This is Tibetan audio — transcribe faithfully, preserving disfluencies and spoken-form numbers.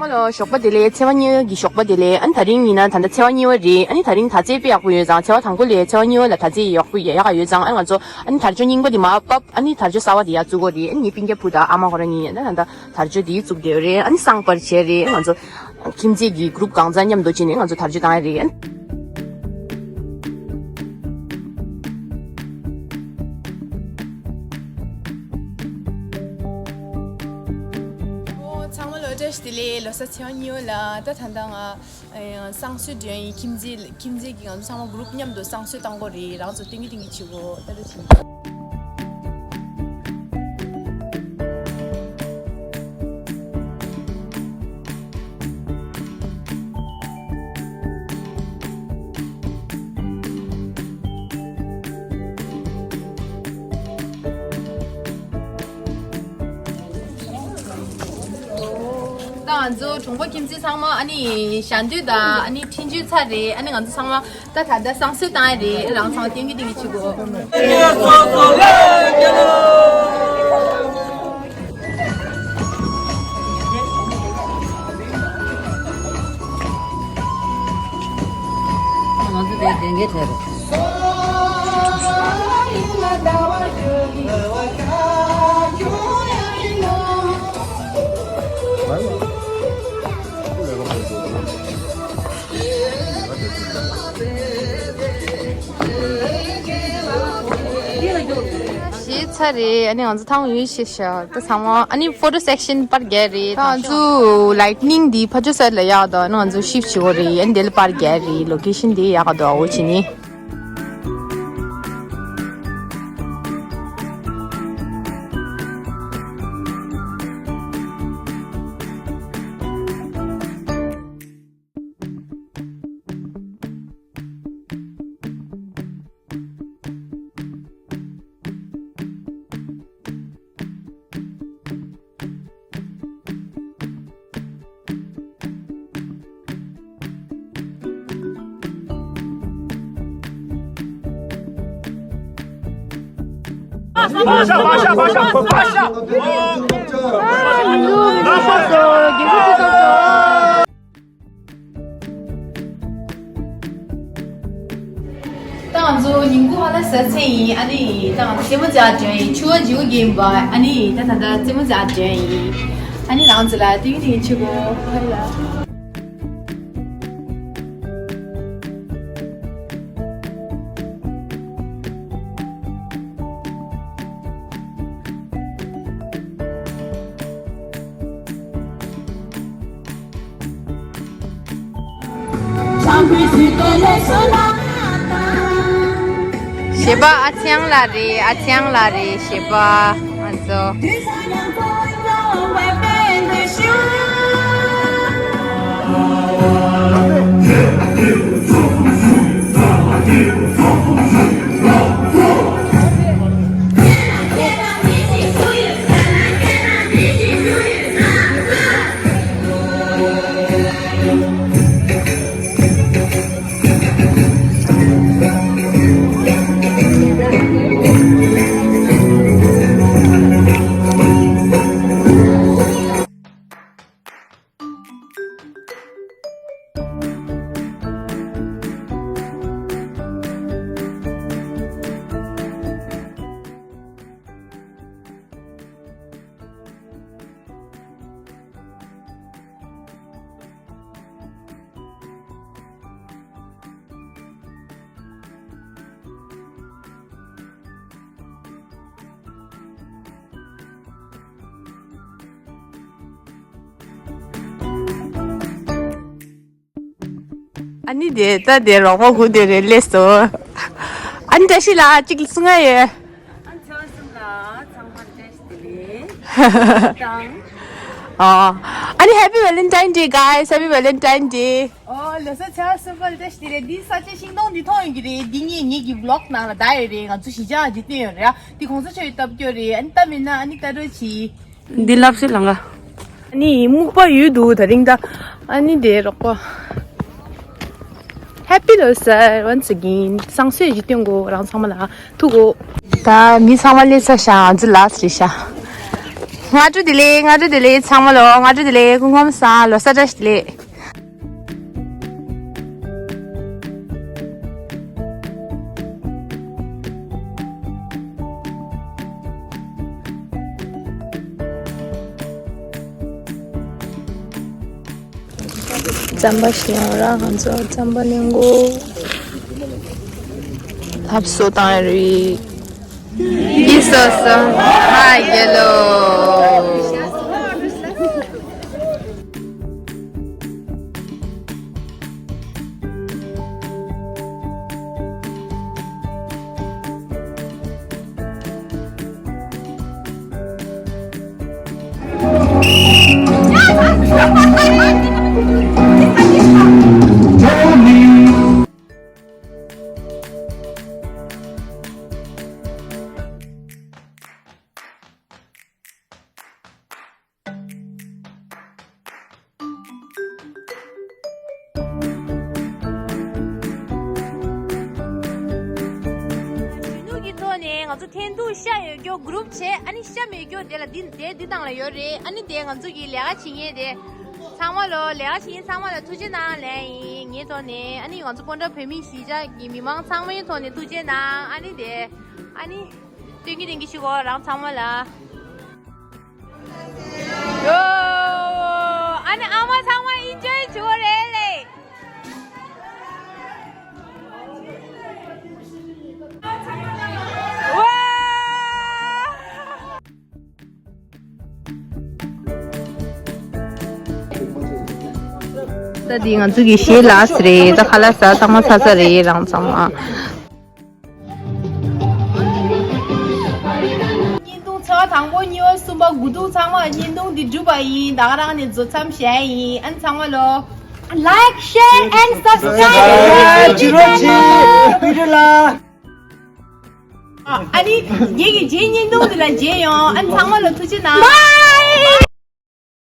ཁོ་ལོ་ཞོགས་པ་བདེ་ལེགས། ཚེས་པ་གཉིས་པ་གི་ཞོགས་པ་བདེ་ལེགས། ཨ་ནི་དེ་རིང་ཡིན་ན་ད་ལྟ་ཚེས་པ་གཉིས་པ་རེད། ཨ་ནི་དེ་རིང་དར་ཆ་དཔེ་ཡག་པོ་ཡོད་ཙང་། ཚེས་པ་དང་པོ་ལས་ཚེས་པ་གཉིས་པ་ལ་དར་ཆ་ཡག་པོ་ཡག་ཡག་ཡོད་ཙང་། ཨ་ནི་ང་ཚོ་ཨ་ནི་དར་ལྕོག་རྙིང་པ་དེ་མར་ཕབ། ཨ་ནི་དར་ལྕོག་གསར་པ་དེ་ཡར་བཙུགས་དགོས་རེད། ཨ་ནི་ངའི་སྤུན་ཀྱག་བུ་དང་ཨ་མ་ཁོ་རང་གཉིས་ད་ལྟ་དར་ལྕོག་དེ་བཙུགས་བསྡད་ཡོད་རེད། ཨ་ནི་བསང་སྤར་བྱས་རེད། ཨ་ནི་ང་ཚོ་ཁྱིམ་མཚེས་ཀྱི་གུ་རུབ་གང་ཚང་མཉམ་དུ་ཕྱིན་ནས་ང་ཚོ་དར་ལྕོག་བཏང་ཡ་རེད། ཨོ། ཚང་མ་ལ་བཀྲ་ཤིས་བདེ་ལེགས། ལོ་གསར་ཚེས་པ་གཉིས་པ་ལ། ད་ད་ལྟ་ང་ཨ་བསང་གསོལ་འདོན་ཡིན། ཁྱིམ་མཚེས་ཁྱིམ་མཚེས་ཀྱི་ང་ཚོ་ཚང་མ་གུ་རུབ་མཉམ་དུ་བསང་གསོལ་བཏང་དགོས་རེད། རང་ཚོ་ཏིང་གི་ཏིང་གི་བྱེད་དགོས། ད་ད་བྱེད། ད་ང་ཚོ་གྲོང་པ་ཁྱིམ་མཚེས་ཚང་མ་ཨ་ནི་ཞལ་འདོན་དང་ཨ་ནི་འཕྲིན་བཅོལ་ཚར་རེད། ཨ་ནི་ང་ཚོ་ཚང་མ་ད་ད་ལྟ་བསང་གསོལ་བཏང་ཡ་རེད། རང་ཚང་མ་ཏིང་གི་ཏིང་གི་བྱེད་དགོས། ང་ཚོ་དེ་དེང་གི་གྲས་རེད། ཞེས་ཚར་རེད། ཨ་ནི་ང་ཚོ་ཐང་ཡུལ་ཤེས་ཤག་ད་ཚང་མ་ཨ་ནི་ཕོ་ཊོ་སེག་ཤན་པར་རྒྱག་རེད། ད་ང་ཚོ་ལའི་ཊི་ནིང་འདི་ཕ་ཇོ་སའིཌ་ལ་ཡག་འདུག་ཨ་ནི་ང་ཚོ་ཤིབ་བྱེད་དགོས་རེད། ཨ་ནི་དེ་ལ་པར་རྒྱག་རེད། ལོ་ཀེ་ཤན་འདི་ཡག་འདུག་འོ་བྱེད་ནི། ད་ང་ཚོ་ཉིན་གུང་ཧ་ལ་ཟ་ཚར་ཡིན། ཨ་ནི་ད་ང་ཚོ་རྩེད་མོ་རྩེ་འགྲོ་ཡིན། ཆུ་བ་ལྗིད་པོ་ཡིན་པ། ཨ་ནི་ད་ད་ལྟ་རྩེད་མོ་རྩེ་འགྲོ་ཡིན། ཨ་ནི་རང་ཚོ་ལ་ཏིང་ཏིང་ཆུ་གོ་ཧ་ལ། གཞས་པ་ཨ་ཚེ་དབྱངས་ལགས་རེད། ཨ་ཚེ་དབྱངས་ལགས་རེད། གཞས་པ་ང་ཚོ། ཨ་ནི་དེ་ད་དེ་རོགས་པ་ཧུ་དེ་རེད་སླེབས་སོང་། ཨ་ནི་བཀྲ་ཤིས་ལགས་གཅིག་གསུང་ང་ཡོད། ཨ་ཚང་མ་ལ་ཚང་མ་བཀྲ་ཤིས་བདེ་ལེགས་དང་། ཨ་ནི་Happy Valentine Day, guys. Happy Valentine Day. ཨོ་ལོ་གསར་ཚེས་པ་གསུམ་པ་ལ་བཀྲ་ཤིས་བདེ་ལེགས། འདི་ས་ཆ་ཤིང་སྡོང་འདི་མཐོང་ཡོད་ཀྱི་རེད། འདི་ངས་ངེད་ཀྱི་ཝི་ལོག་ནང་ལ་བསྡད་ཡོད་རེད། ང་ཚོ་གཞིས་ཆགས་འདི་བསྟན་ཡོད་རེད། འདི་གོང་ས་མཆོག་གི་སྟབས་སྐྱོ་རེད། ཨ་ནི་ལྟ་མིན་ན་ཨ་ནི་ལྟ་རོགས་གྱིས། འདི་ལབ་སྲིད་ལང་ག་ཨ་ནི་སྨུག་པ་ཡོད་འདུག་ད་རིང་ད། ཨ་ནི་དེ་རོགས་པ། Happy Losar once again. བསང་གསོལ་ཞིག་སྟོན་གོ་རང་ཚང་མ་ལ་ཐུག་གོ། ད་མི་ཚང་མ་སླེབས་ཚར་ཤག་ང་ཚོ་ལ་སི་ཊི་རེད་ཤག་སྔ་དྲོ་བདེ་ལེགས། སྔ་དྲོ་བདེ་ལེགས། ཚང་མ་ལོ་སྔ་དྲོ་བདེ་ལེགས། སྐུ་ཁམས་བཟང་། ལོ་གསར་བཀྲ་ཤིས་བདེ་ལེགས། རྩམ་པ་ཞིག་ཡོང་ར། ང་ཚོ་རྩམ་པ་ལེན་གོ། ལྷ་བཟོ་བཏང་རེད། ཡིན་སོ་སོ། ཧ་རྒྱལ་ལོ། གཞོན་ནུ་གི་ཐོག་ནས་ང་ཚོ་འཐེན་ཐུག་ཤ་ཡོད་རྒྱུ་གུ་རུབ་བྱས། ཨ་ནི་ཤ་མེད་རྒྱུ་དེ་ལ་འདི་དེ་འདི་སྟེང་ལ་ཡོད་རེད། ཨ་ནི་དེ་ང་ཚོ་གི་ལས་ཀ་བྱེད་མཁན་དེ་ཚང་མ་ལོ། ལས་ཀ་བྱེད་མཁན་ཚང་མ་ལ་ཐུགས་རྗེ་གནང་ལན་ཡིན། ངའི་ཐོག་ནས། ཨ་ནི་ང་ཚོ་ཀོང་ཀྲོའུ་བོད་མི་གཞིས་ཆགས་ཀྱི་མི་མང་ཚང་མའི་ཐོག་ནས་ཐུགས་རྗེ་གནང་། ཨ་ནི་དེ། ཨ་ནི། སྟོན་གྱི་སྟོན་གྱི་ཞུ་གོ་རང་ཚང་མ་ལ། ཡོ། ཨ་ནི་ཨ་མ་ཚང་མ་ཨིན་ཇོའི་བྱེད་གོ་རེད་ལེ། ཝ། ད་འདི་ང་ཚོ་གི་གཞས་ལ་སི་རེད། ད་ཁ་ལག་ཟ་ཚང་མ་ཚར་ཚར་རེད་རང་ཚང་མ། བརྙན་ཐུང་ཚར་དང་པོ། གཉིས་པ། གསུམ་པ། དགུ་ཐུག་ཚང་མ་བརྙན་ཐུང་འདི་གྲུབ་པ་ཡིན། ད་ག་རང་ནས་མཛོ་མཚམས་བཞག་ཡིན། ཨ་ནི་ཚང་མ་ལོ། Like, share and subscribe. ཇི་རོ་ཇི་བི་ཌིའོ་ལ། ཨ་ནི་ངེད་ཀྱི་རྗེས་བརྙན་ཐུང་འདི་ལ་མཇལ་ཡོང་། ཨ་ནི་ཚང་མ་ལ་ཐུགས་རྗེ་གནང་། Bye.